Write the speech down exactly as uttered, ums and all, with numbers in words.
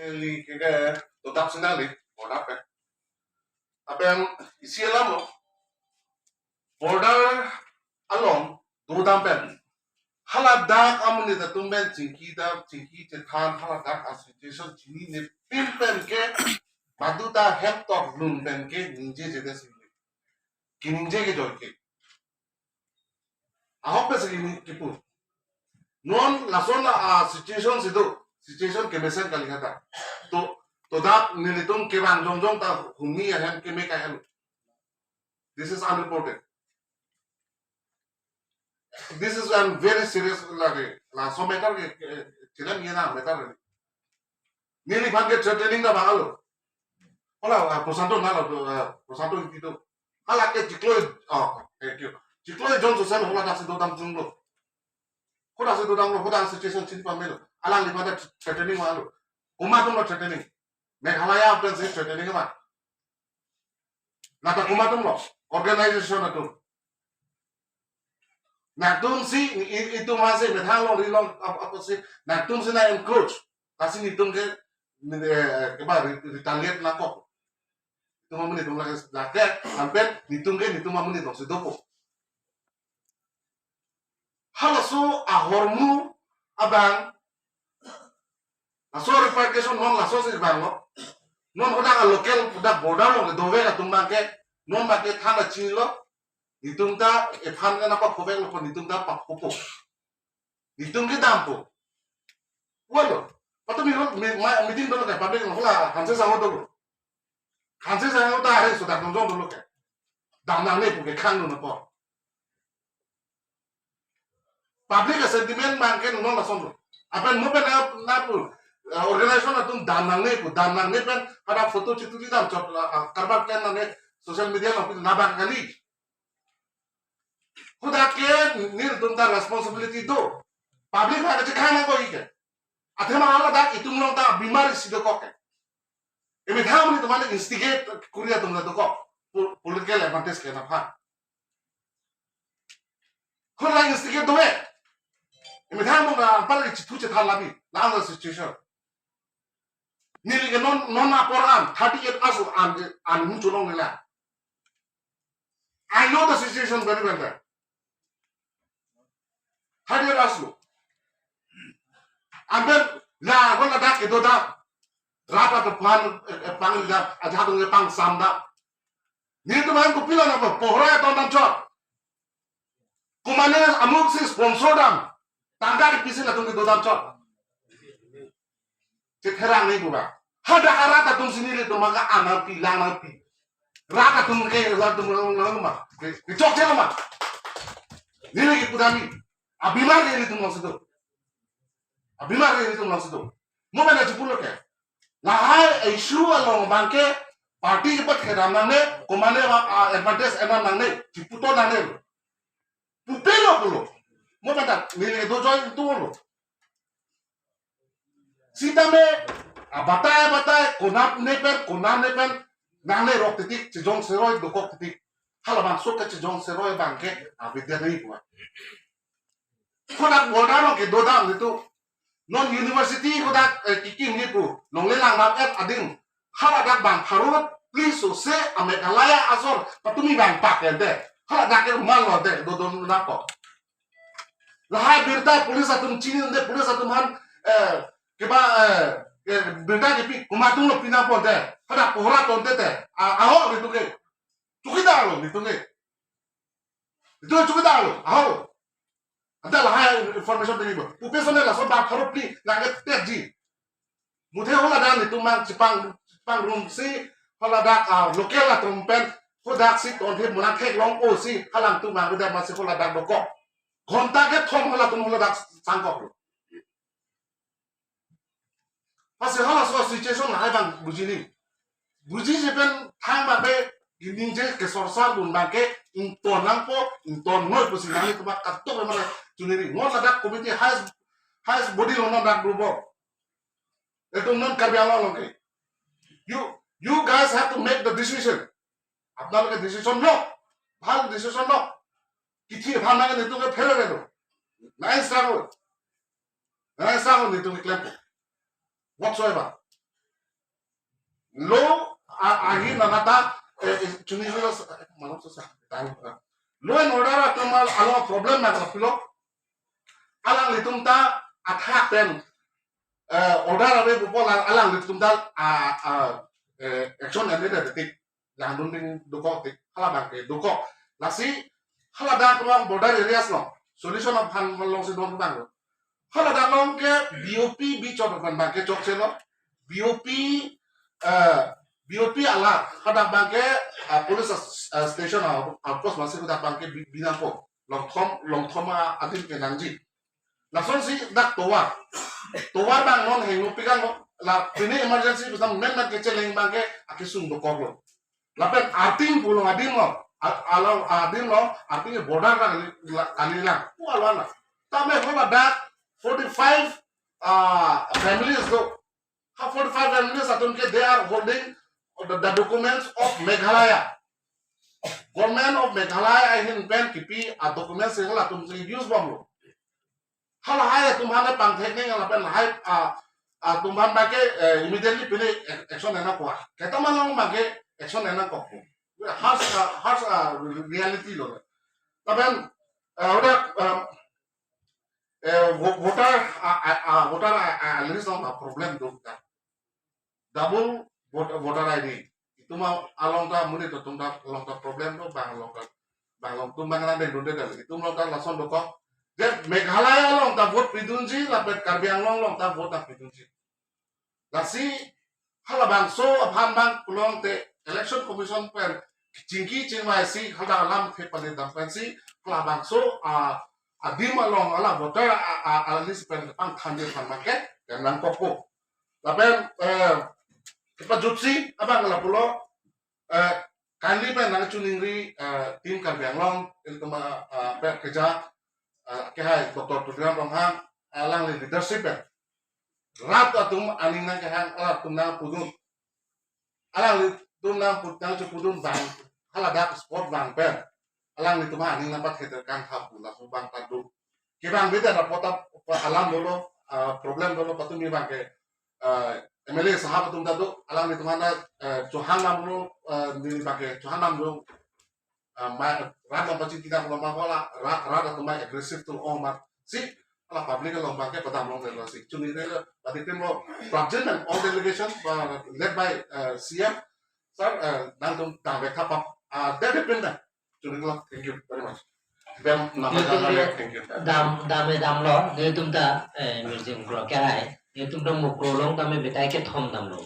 Neli ke ke dodam si nangli, border pen. Lapen isi alam lo, border along dodam pen, haladak amonit atum pen chingki dam, chingki chethan, haladak a-situation chinine pin pen ke, baduta hem tok lun pen ke ningjejedet si, kiningje kejoi ke. Ahok pen si kini kipu. Non lason a-situation si do, situation kemesen kali kata. To, to dak nelitum kevang jongjong ta huni ahem keme kahelo. This is unreported. This is a very serious lagi. Laso matter ke, ke, chilam ye na matter lagi. Neliphan ke threatening ta bang alo. Hala, ah, Prosanto na lo, ah, Prosanto Ingti do. Hala ke chiklo, oh, thank you. Chiklo John Susan haladak si dodam chunglo. Hadak si dodamlo, hadak situation chini pamelo. Alangliphan ta threatening ma alo. Komat atum lo threatening? Meghalaya atum si threatening ma? Nata komat atum lo? Organization atum. Nangtum si, i-, i-, itum si methang long ri long ap-, apa si, nangtum si na encroach. Lasi netum ke, eh, keba re-, retaliate nangkok. Itum amonit atum lake, lake, anpen netum ke netum amonit atum si dopo. Halaso ahormu abang, laso repatriation non laso si bang lo. Non hadak a-local, hadak border along dovek atum abang ke, non abang ke than achinilo. Netum ta, ephan ke nangpaphovek lo, netum ta paphopo. Netum ke dampo. Walo. Patumi hol, mi-, ma-, meeting dolo ke, public lo, hala, Hanse Sangho dolo. Hanse Sangho ta hari sudah nongjong dolo ke. Dam nangne pu ke khang dolo po. Public a-sentiment abang ke non lason lo. Lapen mo pen na, na pu, eh, organization atum dam nangne pu, dam nangne pen pada photo chituli dam chot, ah, ah, karbar pen nangne social media lo pi labang kali. Hadak ke nelitum ta responsibility do. Public ha kachikhang nangkok ke. Athema haladak itum along ta bimari si dokok ke. Emethang amonit atum mane instigate kuri atum ta dokok. Pol-, political advantage ke na pha. Haladak instigate do-e. Emethang amonit ta pala chithu chethan labi. La situation. Neli ke non, non apor an, thirty-eight years old an, an mu cholong nila. I know the situation very well there. Thirty-eight years old. Anpen la, haladak kedo dam. Rat atum aphan, eh, eh, pangdam, ajahak atum ke pangsam dam. Netum aphan kopilo nangpo, pohora ton dam chot. Komatne amuk si sponsor dam. Tangka kepisi latum kedo dam chot. Chekherang ni buba. Hadak arat atum si nelitum abang ke an nangpi, lang nangpi. Rat atum ke, rat atum lang, lang ma. Ke, kechokche ma. Neli kipu dam ni. Abimar nelitum along si do. Abimar nelitum along si do. Mo pen chipulo ke. Lahai issue along abang ke party chepat kherang nangne, komatne abang, ah, advantage enam nangne, chiputo nangne lo. Pupelo pulo. Mo pen ta, neli do join tu lo. Sitame, abatai, abatai, konat ne pen, konat ne pen, nangne rok titik, chejong seroi dokok titik. Halabangso ke chejong seroi abang ke, avidya nai pu. Hadak border along kedo dam netum. Non university hadak, eh, kekim ni pu. Longle lang dam et adim. Haladak abang pharo phli sose a-Meghalaya asor patumi abang pak ente. Haladak ke mal lo ente, dodam nangkok. Lahai birta police atum chini ente, police atum aphan, eh, keba, eh, eh, birta kepi, komat atum lo pi nangpo ente. Hadak pohora tonte te. A, aho netum ke. Chowkidar lo netum ke. Netum chowkidar lo, aho. Anta lahai information tangni bo. Pupe sone laso abang pharo phli nangketekji. Muthe haladak netum abang chepang, chepangrum si haladak, ah, local atum pen hadak si tonthe monang theklong-o si halangtum abang hadak masi haladak dokok. Ghonta kethom halatum haladak sangkok lo. Lasi halaso situation lahai abang bujini. Bujiji pen thang abang ke ningje kesorsa lun abang ke ington nangpo, ingtonnoi pusi nanglitum abang katok mane chuniri. Mo ladak committee highest, highest body lo non dak grupo. Etum non Karbi Anglong along ke. You, you guys have to make the decision. আপোনালোকে decision লওক, ভাল decision লওক। কিঠি ভাল লাগে, নিতুকে ফেলে দিলো। নাই চাব। নাই চাব, নিতুকে claim. Whatsoever। Law a- ahin nanata, eh, eh, chunilo sa- eh, malam sa- sa- tang, ah. Law and order atum al- along problem na kapilo. Alanglitum ta athak pen, eh, order ave pupo la alanglitum ta, ah, ah, eh, action ave de tik. Langdun ding dokok tik. Hala abangke dokok. Lasi hala dak along border areas along solution aphan alongsi don abang lo. Hala dak along ke B O P bichot aphan abangke chokche lo. B O P, eh, B O P ala hadak abangke, eh, police, eh, station, eh, outpost masi hadak abangke bi- binangpo. Longthom, longthom, ah, adim ke nangji. Lasonsi dak tovar. Tovar abang non hengno pikan lo. La pini emergency pusam men men kecheleng abangke akesung dokok lo. Lapen arting pulo adim lo. A- alo adim lo. Arting border na kali la- kali lang. Pu alo na. Tame hala dak forty-five, ah, families do. Ha forty-five families atum ke they are holding the, the documents of Meghalaya. Government of Meghalaya ahin pen kipi a documents halatum si use bomlo. Halahai atum aphan pangthek ning lapen lahai, ah, atum aphan abangke, eh, immediately pini ac- action enakpo. Keta malong abangke action enakpo. Harsh, ah, harsh, ah, reality lo. Lapen, eh, udah, eh, eh, vo- voter, ah, ah, ah, voter, ah, ah, list along problem do ta. Double voter, voter I D. Itum along ta monit atum ta along ta problem do, bang along ta, bang along atum bang nang dengdunde dal. Itum along ta lason dokok. Je Meghalaya along ta vote pidunji, lapen Karbi Anglong along ta vote ta pidunji. Lasi halabangso aphan abang pulote Election Commission pen chingki chingvaisi hala alam the pali dam pensi halabangso, ah, adim along hala voter, ah, ah, ah, list pen pangthanji aphan abangke nangkokpo. Lapen, eh, kepajutsi abang lapulo, eh, kali pen nangchiningri, eh, Team Karbi Anglong, ilitum, eh, pen keja, eh, kehai Doctor Tuliram Ronghang, alangli leadership pen rat atum aning nangkehang, rat atum nangpudun. Alanglitum nangput nangchepudun abang, haladak spot abang pen alanglitum aning nangpatheter kang hapu laso abang ta do. Kevang beda na pota pa alam dolo, ah, problem dolo, patumi abangke, ah, M L A sahab atum ta do, alanglitum ana, eh, chohang nam lo, eh, neli abangke chohang nam lo, ah, ma rat nangpachini ta lo ma hala rat, rat atum ma aggressive to ong ma si hala public along abangke padam longlo si. Chunilo, pati tim lo, prapjin and all delegation, uh, led by, uh, C M sir, uh, nangtum tangvek thapap, uh, that depend na. Chunilo, thank you very much. Dam nama Nelitum dam ke, thank you. Dam dam e damlo, nelitum ta, eh, museum kro kehai, nelitum dam mukro along dam e betai kethom damlo.